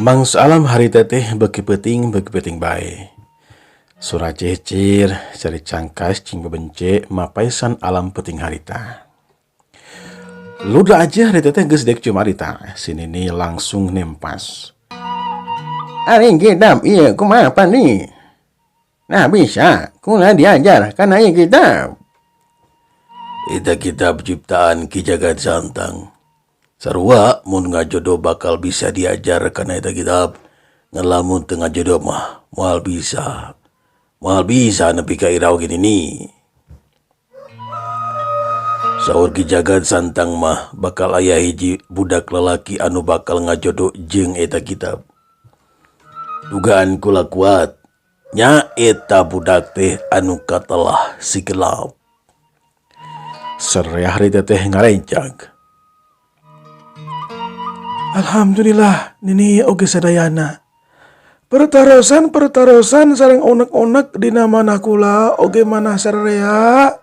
Mangsa alam harita teh beuki peuting bae. Sora cecir, cari cangkas cing bebence mapaisan alam peuting harita. Luda aja harita teh geus dek cumarita, si Nini langsung nempas. Ari kitab ieu kumaha Pandi? Nah bisa, kula diajar kana ieu kitab. Eta kitab ciptaan Ki Jagat Santang. Sarua mun ngajodoh bakal bisa diajar kana eta kitab. Ngan lamun teu ngajodoh mah moal bisa. Moal bisa nepi ka iraw gini ni. Saur Ki Jagat Santang mah bakal aya hiji budak lalaki anu bakal ngajodoh jeung eta kitab. Dugaan kula kuat nya eta budak teh anu katelah si gelap. Sararea harita teh ngarencag. Alhamdulillah nini oge sadayana. Pertarosan-pertarosan sareng onek-onek dina manah kula oge manah sararea.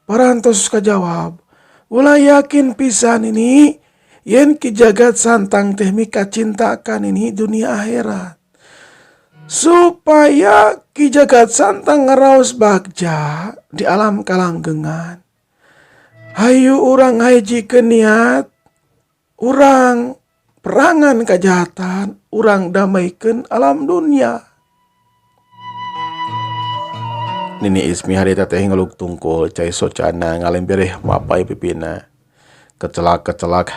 Parantos kajawab. Kula yakin pisan ini yen Ki Jagat Santang teh mika cinta ka nini dunia akhirat. Supaya Ki Jagat Santang ngaraos bagja di alam kalanggengan. Hayu urang hajikeun niat, urang perangan kejahatan, urang damaikeun alam dunia. Nini Ismi harita teh ngeluk tungkul, cai socana ngalembereh mapai pipina. Kecelak-kecelak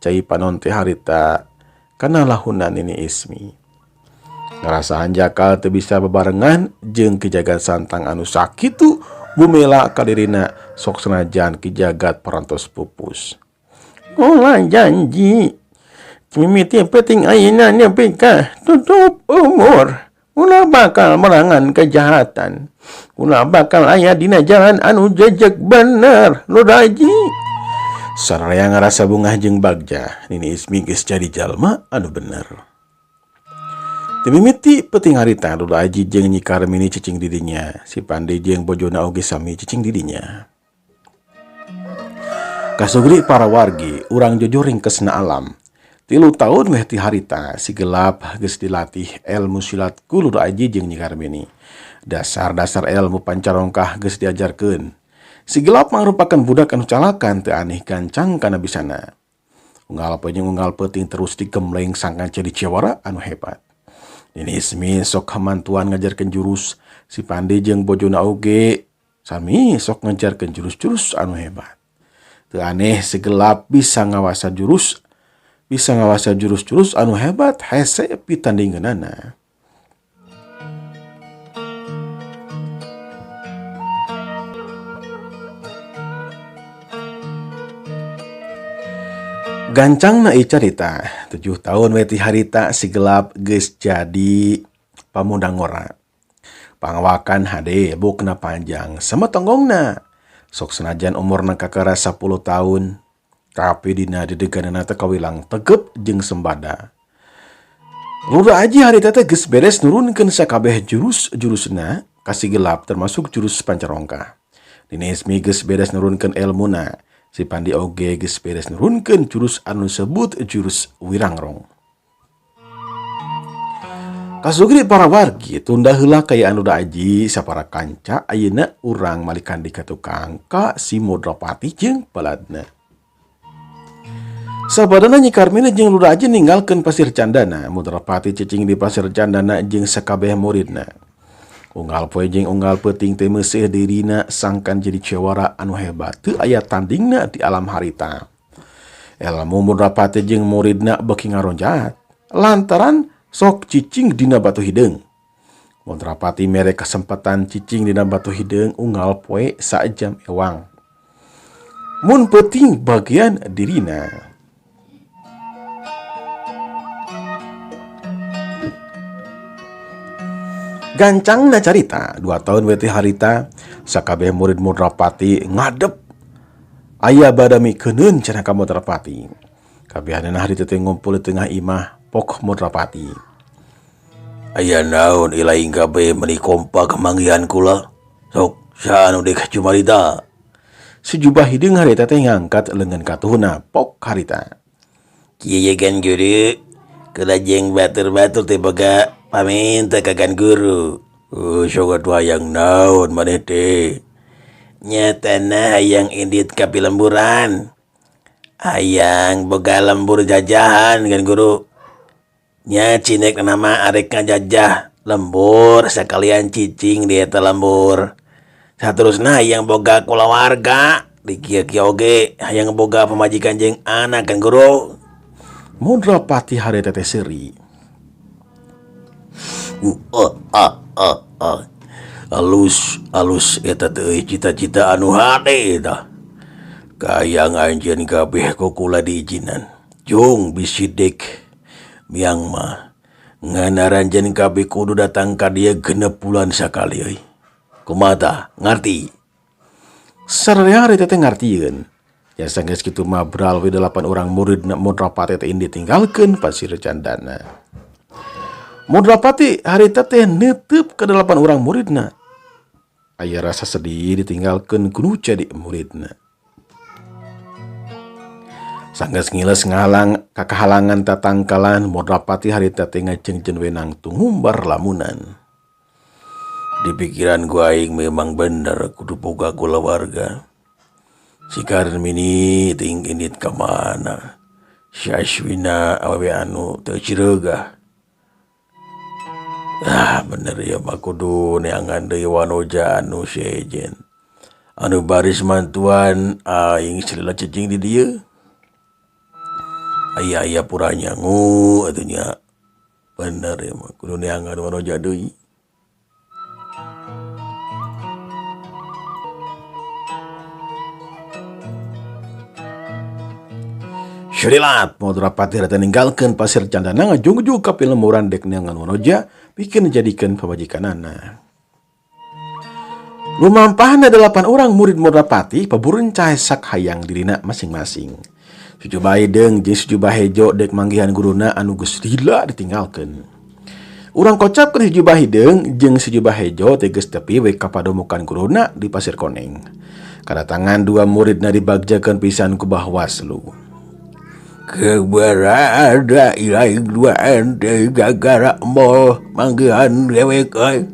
cai panon teh harita kana lahuna Nini Ismi. Ngarasa hanjakal teu bisa bebarengan jeung Ki Jagat Santang anu sakitu bumela kadirina sok senajan Ki Jagat parantos pupus. Kula janji mimiti peuting ayeuna nepi ka tutup umur. Kula bakal merangan kejahatan. Kula bakal aya dina jalan anu jejeg bener, Lurah Haji. Sararea ngarasa bungah jeung bagja, Nini Ismi geus jadi jalma anu bener. Timimiti peuting harita Lurah Haji jeung Nyi Karmini cicing di dinya, si Pandi jeung bojona oge sami cicing di dinya. Kasugri para wargi, urang jujur ringkesna alam. 3 tahun weh ti harita si gelap geus dilatih ilmu silat ku Lurah Haji jeung Nyi Karmini. Dasar-dasar ilmu pancarongkah geus diajarkeun. Si gelap mangrupakeun budak anu calakan teu aneh gancang kana bisana. Unggal poe jeung unggal peuting terus digembleng sangkan jadi jawara anu hebat. Nini Ismi sok kamantuan ngajarkeun jurus, si Pandi jeung bojona oge sami sok ngajarkeun jurus-jurus anu hebat. Teu aneh si gelap bisa ngawasa jurus, bisa ngawasa jurus-jurus anu hebat hese pitandingeunana. Gancangna ieu carita, 7 tahun we ti harita si gelap geus jadi pamuda ngora. Pangawakan hade bukna panjang sama tonggongna. Sok senajan umurna kakara 10 tahun, tapi dina dedeganana teh kawilang tegep jeung sembada. Lurah Haji harita teh geus beres nurunkeun sakabeh jurus-jurusna ka si gelap termasuk jurus pancarongkah. Nini Ismi geus beres nurunkeun elmuna. Si Pandi oge geus beres nurunkeun jurus anu disebut jurus Wirangrong. Kasugri para wargi tunda heula kayaan Lurah Haji sapara kanca ayeuna urang malikan di ka tukang ka si Mudrapati jeung baladna. Sabadana Nyi Karmini jeung Lurah Haji ninggalkeun Pasir Candana, Mudrapati cicing di Pasir Candana jeung sakabeh muridna. Unggal poe jeung unggal peuting teh meuseuh dirina sangkan jadi jawara anu hebat teu aya tandingna di alam harita. Ilmu Mudrapati jeung muridna beuki ngaronjat lantaran sok cicing dina batu hideung. Mudrapati mere kesempatan cicing dina batu hideung unggal poe sajam ewang. Mun peuting bagian dirina. Gancangna carita, 2 tahun we teh harita sakabeh murid Mudrapati ngadep aya badami keuneun cenah ka Mudrapati. Kabehanana harita teh ngumpul di tengah imah pok Mudrapati. Aya naon ilaing kabeh meuni kompak manggihan kula? Sok saha anu dek cumarita? Si jubah hideung harita teh ngangkat leungeun katuhna pok harita. Kieu ye gan guru, Kula jeung batur-batur teh boga paminta ka Gan Guru. Oh, sok atuh hayang naon maneh teh? Nyatana hayang indit ka pilemburan. Hayang boga lembur jajahan Gan Guru. Nya cinek nama arek ngajajah lembur sakalian cicing di eta lembur. Saterusna hayang boga kulawarga di kieu-kieu oge hayang boga pamajikan jeung anak Gan Guru. Mudrapati harita teh seuri. Alus alus eta teh euy cita-cita anu hade tah. Kahayang anjeun kabeh ku kula diijinan. Jung bisi dek miang mah ngan aranjeun kabeh kudu datang ka dieu 6 bulan sakali euy. Kumaha tah ngarti? Sararea harita teh ngartieun. Ya sanggeus kitu mah bral we 8 urang murid Mudrapati teh indi tinggalkeun Pasir Candana. Mudrapati harita teh neuteub ka 8 urang muridna. Aya rasa sedih ditinggalkeun ku nu jadi muridna. Sanggeus ngiles ngahalang kakahalangan tatangkalan Mudrapati harita teh ngajeungjeun we nangtung ngumbar lamunan. Di pikiran ku aing memang bener kudu boga kulawarga. Si Karmini ting indit ka mana? Si Aswina awewe anu teu cireugah. Ah bener ya mah kudu neangan deui wanoja anu sejen. Anu baris mantuan aing salila cicing di dieu. Aya-aya pura nyangu atuh nya. Bener ya mah kudu neangan wanoja deui. Syurilat Mudrapati rata ninggalkeun Pasir Candana ngajungjung ka pilemburan dek neangan wanoja pikeun dijadikeun pamajikanana. Lumampahna 8 orang murid Mudrapati paburuncai sak hayang dirina masing-masing. Sujubah hideung jeung sujubah hejo dek manggihan guruna anu geus lila ditinggalkeun. Urang kocapkeun sujubah hideung jeung sujubah hejo teh geus tepi we ka padomokan guruna di Pasir Koneng. Kadatangan 2 muridna dibagjakeun pisan ku Bah Waslu. Keberada ilahi duaan teh gagara mol manggihan dewek euy.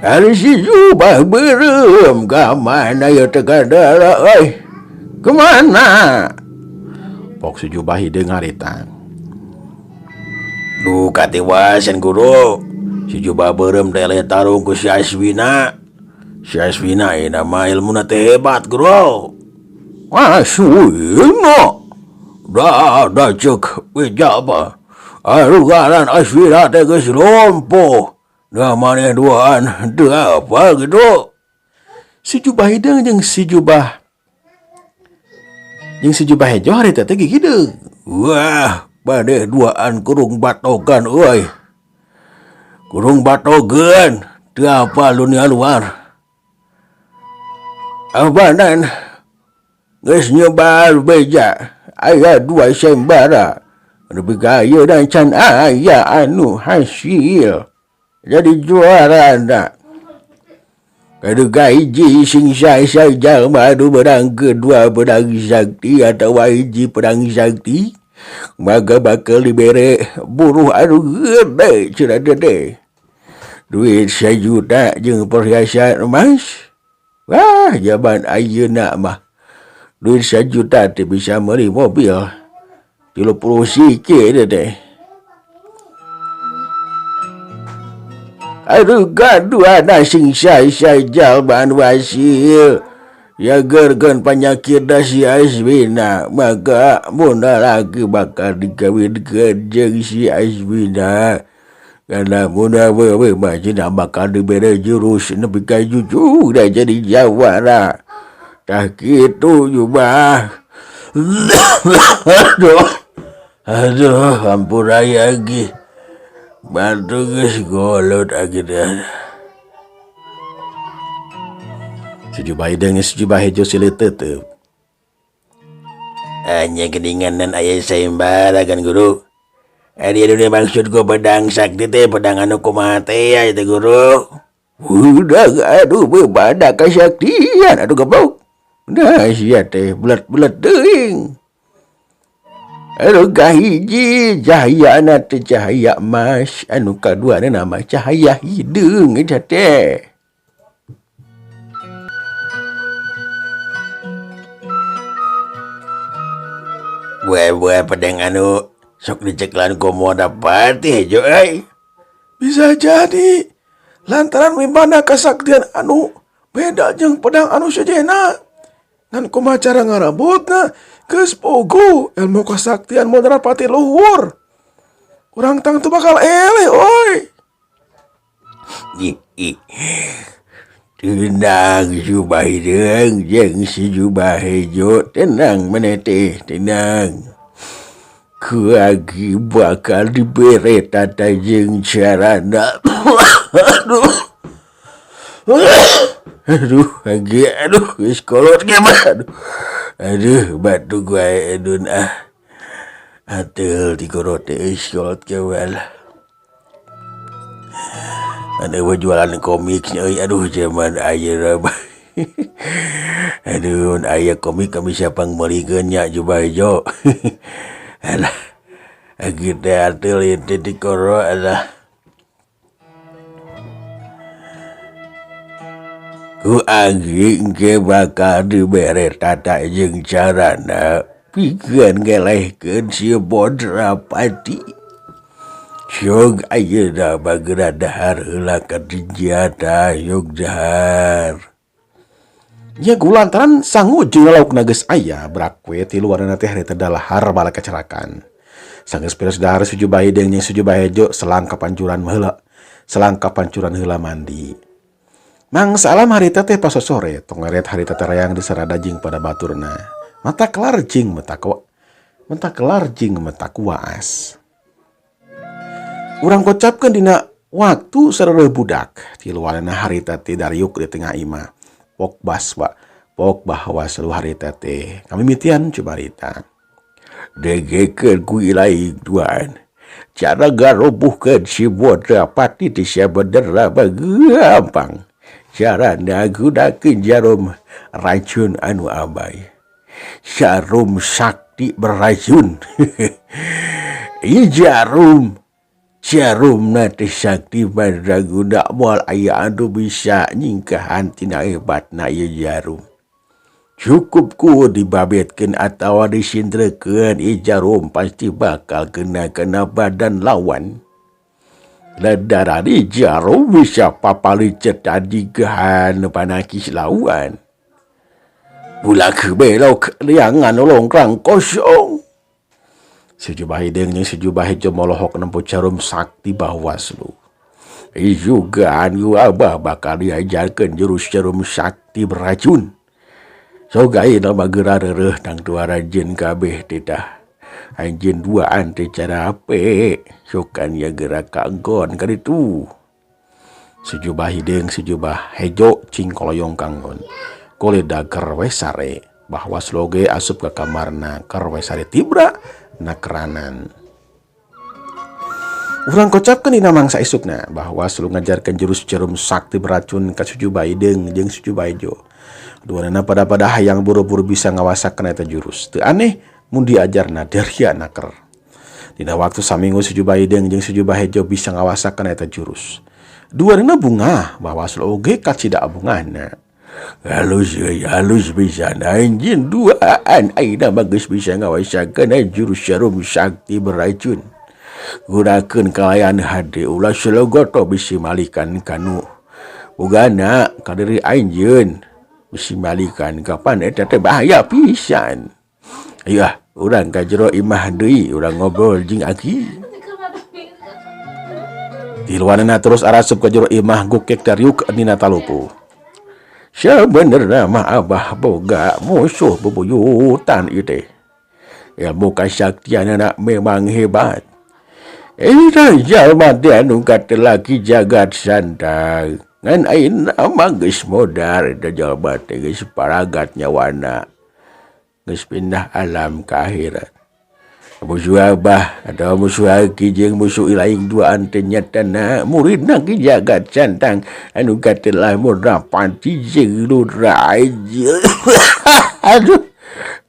Ari si jubah beureum ka mana ieu teh kadara euy? Kemana? Pok si jubah hideung harita. Duh katiwasan guru. Si jubah beureum teh eleh tarung ku si Aswina. Si Aswina ieu mah ilmuna teh hebat guru. Aswina. Dah, dah cek beja apa? Aduh, ngaran Aswina teh geus lompoh. Dah maneh duaan, teu apa gitu. Si jubah hideung jeung si jubah jeung si jubah hejo harita teh gigideung. Wah, maneh duaan kurung batogan euy. Kurung batogan, teu apa dunia luar. Abanan geus nyebar beja. Aya 2 sembara. Lebih gaya dan can aya anu hasil. Jadi juara anda. Kaduga hiji sing sai-sai jalma anu menang kedua pedang sakti atau hiji pedang sakti. Maka bakal dibere buruh anu gede cenah teh. Duit 1 juta jeung perhiasan emas. Wah, zaman ayeuna mah duit 1 juta teh bisa meuli mobil 30 siki teh. Aduh gaduh ada sing sai-sai jalma anu hasil. Ya gergen penyakit si Aswina, maka mun lagi bakal dikawinkeun jeung si Aswina. Karena mun awewe mah cenah bakal dibere jurus nepi ka cucu da jadi jawara. Tah kitu jubah. Aduh, aduh, ampun aya lagi. Bantu geus golot agi dah. Sujubah hideung jeung sujubah hejo silih teuteub. Anya geuningan aya sayembara kan guru. Ari anu dimaksud ku pedang sakti teh pedang anu kumaha teh ya teh guru. Udah aduh bepada kasaktian aduh goblok. Nah sia teh belet-belet teuing. Anu kahiji cahayana teh cahaya emas, anu kaduana mah cahaya hideung eta teh. Buah-buah pedang anu sok diceklan ku Modapati hejo euy. Bisa jadi lantaran mibanda kasaktian anu beda jeung pedang anu sejenna. Ngan kumaha cara ngarebutna geus puguh ilmu kasaktian Modrapati luhur. Urang tangtu bakal eleh euy. Tenang jubah hideung jeung si jubah hejo, tenang maneh teh, tenang. Ku agi bakal dibere tata jeung carana. Aduh. Aduh, agi aduh geus kolot ge mah. Aduh. Aduh, batuk wae edun ah. Ateul ti kolot teh geus kolot ge mah. Ada jualan komik euy, aduh zaman ayeuna mah. Aduh, aya komik kami siapa meulikeun nya jubah hejo. Alah, agi teh ateul ieu teh ti koro alah. Ku agi engke bakal dibere tata jeung carana pikeun ngelehkeun si Modrapati. Syog ayeuna bageura dahar heula ka dijata yog dahar. Nya ku lantaran sangu jeung laukna geus aya berak we ti luarna teh harita dalahar bala kecerakan. Sanggeus beres dahar si jubah hideung jeung si jubah hejo selang ka pancuran heula. Selang ka pancuran heula mandi. Mangsa alam harita teh pasosore tongeret harita terayang disarada jeung pada baturna. Mata kelar jeung mata kelar jeung mata kuas. Urang kocapkeun dina waktu sareureun budak tiluanna harita teh dariuk di tengah imah. Pok baswa, pok bahwa seluruh harita teh kami mitian cubarita. Degekeun ku ilaing duaan. Cara garobuhkeun si Modrapati teh sabenerna mah gampang. Cara gunakeun jarum racun anu amai. Jarum sakti beracun. Ieu jarum jarumna teh sakti mandraguna moal aya anu bisa nyingkahan tina hebatna ieu jarum. Cukup ku dibabetkeun atawa disindrekeun ieu jarum pasti bakal kena kana badan lawan. Ledarani jarum bisa papalicet tadigehan panakis lawan. Ulah belok liangan longkrang kosong. Si jubah hideung jeung si jubah hejo molohok nempo jarum sakti Bawaslu. Juga anu abah bakal diajarkeun jurus jarum sakti beracun. Soga ayeuna mah geura reureuh tangtu rajin kabeh teh tah. Anjeun duaan teh cara apik, sokan ya geura kanggon kaditu. Si jubah hideung si jubah hejo cing koloyong kanggon. Koleda keur we sare, Bawaslu oge asup ka kamarna keur we sare tibra nakeranan. Urang kocapkeun dina mangsa isukna Bawaslu ngajarkeun jurus jarum sakti beracun ka si jubah hideung jeung si jubah hejo. Duanana pada-pada hayang buru-buru bisa ngawasakeun eta jurus. Teu aneh mun diajarna daria naker. Dina waktu saminggu si jubah hideung jeung si jubah hejo bisa ngawasakeun eta jurus. Duanana bungah Bawaslu oge kacida bungahna. Halus euy, halus pisan anjeun duaan ayeuna mah geus bisa ngawasakeun jurus jarum sakti beracun. Gunakeun kalayan hade ulah selegoto bisi malikan kanu bugana ka diri anjeun. Bisi malikan kapan eta teh bahaya pisan. Ayo ah, urang ka jero imah deui, urang ngobrol jeung aki. Tiluanana terus arasup ka jero imah gukek dariuk dina talupu. Sabenerna mah abah boga musuh bubuyutan ieu teh. Ilmu kasaktianana memang hebat. Eta jalma teh anu katelaki jagat santang. Ngan ayeuna mah geus modar eta jalma teh geus paragat nyawana. Geus pindah alam ka akhirat. Musuh abah atau musuh aki jeung musuh ilaing duaan teh nyatana muridna ki jagat santang anu katelah Modrapati jeung Ludra. Aduh,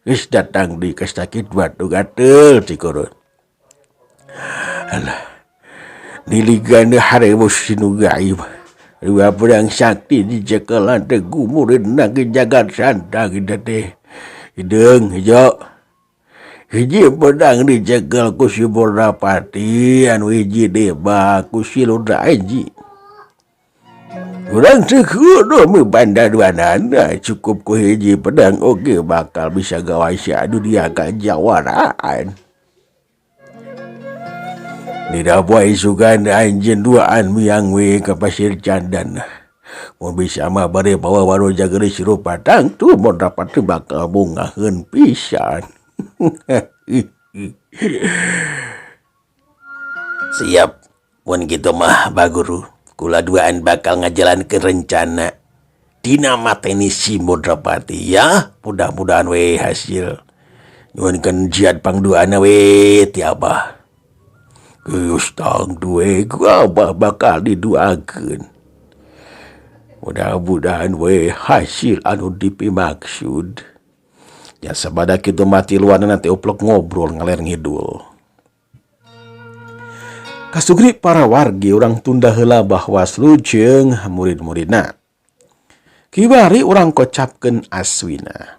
Geus datang deui kasakit batu gatel cikurun. Alah. Niligan hareus nu gaib. Dua pedang sakti dicekelan teh gumureunna ke jagat santang eta teh. Hideung hejo. Hiji pedang dicekel ku si Bordapati anu hiji deui mah ku si Ludra Aji. Urang teu kudu mibandaduanana cukup ku hiji pedang oge bakal bisa gawasya dunia kajawaraan. Dina poe isukan anjeun duaan miang we ka Pasir Candan. Mun bisa mah bade bawa waroja geulis rupa tangtu mun dapat teh bakal bungaheun pisan. Siap, mun kitu mah Baguru. Kula duaan bakal ngajalankeun rencana dina mateni si Modrapati ya. Mudah-mudahan we hasil. Nyuhunkeun jiat pangduana we ti Abah. Geus tangtu we ku Abah bakal diduakeun. Mudah-mudahan we hasil anu dipimaksud. Ya sabada kitu mah tiluanna teh uplek ngobrol ngaler ngidul. Kasugri para wargi urang tunda heula Bahwaslu jeung murid-muridna. Kiwari urang kocapkeun Aswina.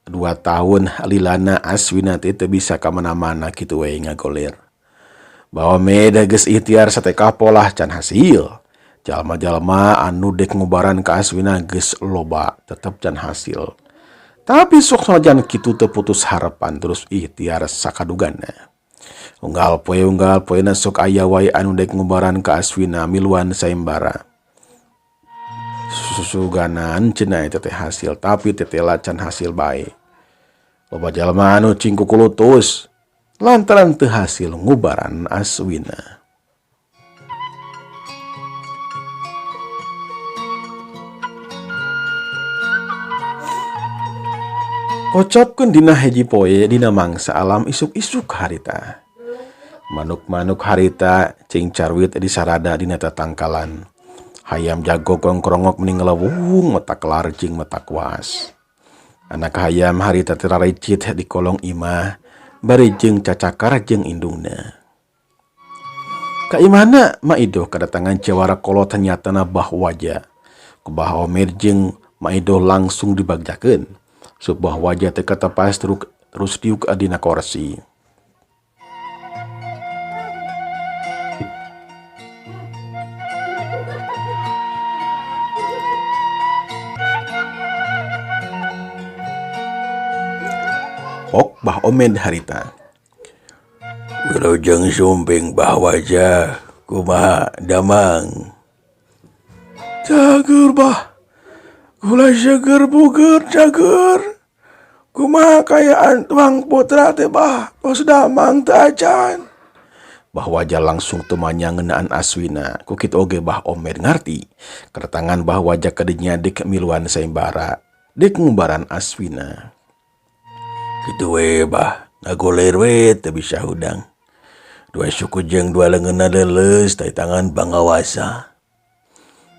Dua tahun lilana Aswina teh teu bisa ka mana-mana kitu we ngagoler. Bahwa meda geus ikhtiar sateka polah can hasil. Jalma-jalma anu dek ngubaran ka Aswina geus loba tetep can hasil. Tapi sok sanajan kitu teu putus harapan terus ikhtiar sakadugana. Unggal poe na sok aya wae anu dek ngubaran ka Aswina miluan sayembara. Susuganan cenah eta teh hasil tapi tetela can hasil bae. Loba jalma anu cing kukulutus lantaran teu hasil ngubaran Aswina. Kocapkeun dina hiji poe dina mangsa alam isuk-isuk harita. Manuk-manuk harita cing carwit di sarada dina tatangkalan. Hayam jago kongkrongok meni ngelewung metak kelar jeung metak was. Anak hayam harita terarecit di kolong imah bari jeung cacakar jeung indungna. Ka imahna Ma Idoh kedatangan jawara kolot nyatana Bah Waja. Ku Bah Omer jeung Ma Idoh langsung dibagjakeun. Subah wajah teh katepas terus diuk adina korsi. Pok Bah Omed harita. Wilujeng sumping Bah Wajah kumaha damang. Cager Bah. Kula seger buger cager. Kumaha kayaan tuang putra teh Bah, tos damang teu acan. Bah Wajah langsung tumanya ngeunaan Aswina. Ku kitu oge Bah Omed ngarti. Kedatangan Bah Wajah kadinya dek miluan sayembara, dek ngumbaran Aswina. Kitu we Bah, ngagoler we teu bisa hudang. Dua suku jeung dua leungeunna leuleus tai tangan pangawasa.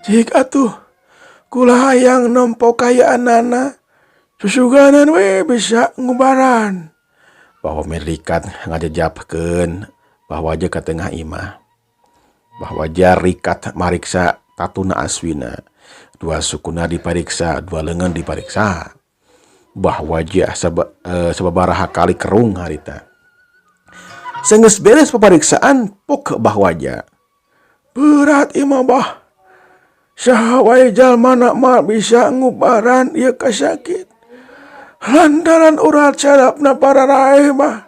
Cik atuh. Kula hayang nempo kayaanana, susuganan we bisa ngubaran. Bah Omed rikat ngajejapkeun Bah Wajah ka tengah imah. Bah Wajah rikat mariksa tatuna Aswina. Dua sukuna dipariksa, dua leungeun dipariksa. Bah Wajah sababaraha kali kerung harita. Senggeus beres pepariksaan pok Bah Wajah. Berat imah Bah. Saha wae jalma na mah bisa ngubaran ieu kasakit. Lantaran urat sarafna pararaeh mah.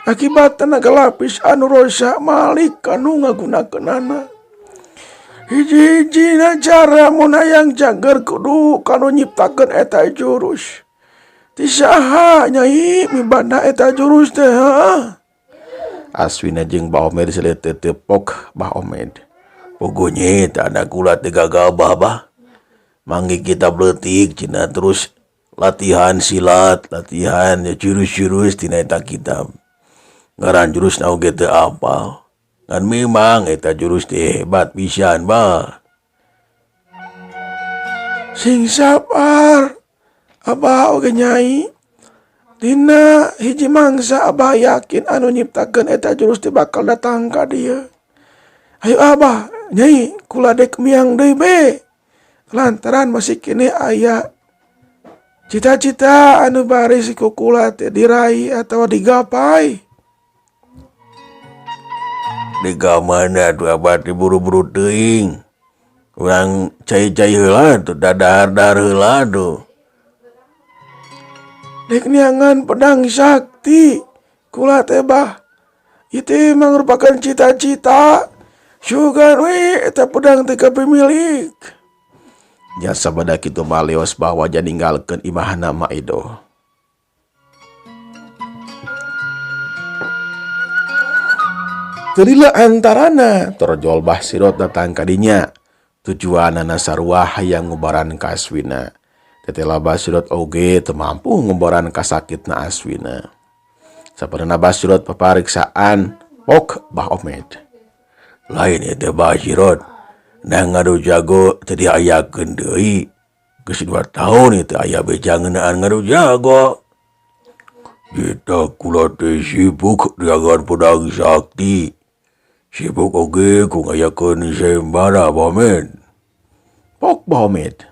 Akibat tenaga lapis anu rosak malik kanu ngagunakeunana. Hiji-hijina cara mun hayang cager kudu kanu nyiptakeun eta jurus. Ti saha nyai mibanda eta jurus teh ha? Aswina jeung Bah Omed seleuteup tepok Bah Omed. Pokoknya tak ada kula teh gagabah Bah. Manggi kita beletik cina terus latihan silat, latihan ya jurus-jurus tina eta kitab. Ngaran jurus na oge teu apal. Ngan memang eta jurus teh hebat pisan Bah. Sing sabar. Abah oge nyai. Dina hiji mangsa Abah yakin anu nyiptakeun eta jurus teh bakal datang ka dieu. Ayo Abah, Nyai, kula dek miang deui be. Lantaran masih keneh aya cita-cita anu baris ku kula teh diraih atawa digapai. Di ka mana atuh Abah teh buru-buru teuing. Urang cai-cai heula tuh, dadahar-dahar heula tuh. Dek niangan pedang sakti kula teh bah. Itu merupakan cita-cita. Sugan we eta pedang teh kapimilik. Nya sabada kitu maleos bahwa ninggalkeun imahna Mak Edo. Teu lila antarana torjol Bah Sirot datang ka dinya. Tujuanana sarua hayang ngubaran ka Aswina. Tetela Bah Sirot oge teu mampu ngubaran kasakitna Aswina. Sabenerna Bah Sirot papariksaan pok Bah Omed. Lain ieu teh Bah Sirot, nah ngadu jago teu diayakeun deui. Geus 2 tahun ieu teh aya beja ngeunaan ngadu jago. Jita kula teh sibuk diagan pedang sakti. Sibuk oge ku ngayakeun sayembara Bah Omed. Pok Bah Omed.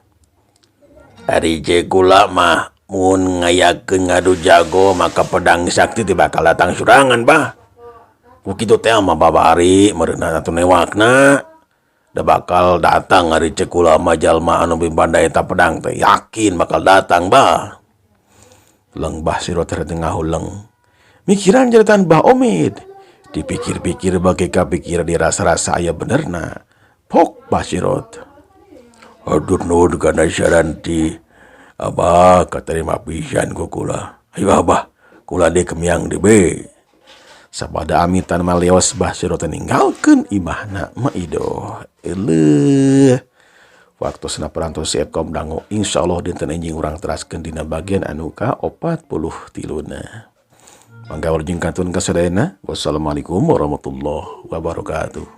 Ari je kula mah mun ngayakeun ngadu jago maka pedang sakti teh bakal datang surangan bah. Ku kitu teh mah babari meureunna atuh newakna. Da bakal datang ari cek kula mah jalma anu mipandai eta pedang teh yakin bakal datang bah. Leng Bah Sirot teh ngahuleng. Mikiran jeritan Bah Omed. Dipikir-pikir bagi kapikir dirasa-rasa aya benerna. Pok Bah Sirot. Aduh nuhun kana saran ti Abah katarima pisan ku kula. Ayo Abah, kula deui kemiang deui be. Sabada amitan maleos Bah Sirot ninggalkeun imahna Mak Ido. Eleuh. Waktosna parantos si Ekom dangu. Insyaallah dinten enjing urang teraskeun dina bagian anu ka 43. Mangga wilujeng kantun ka sadayana. Wassalamualaikum warahmatullahi wabarakatuh.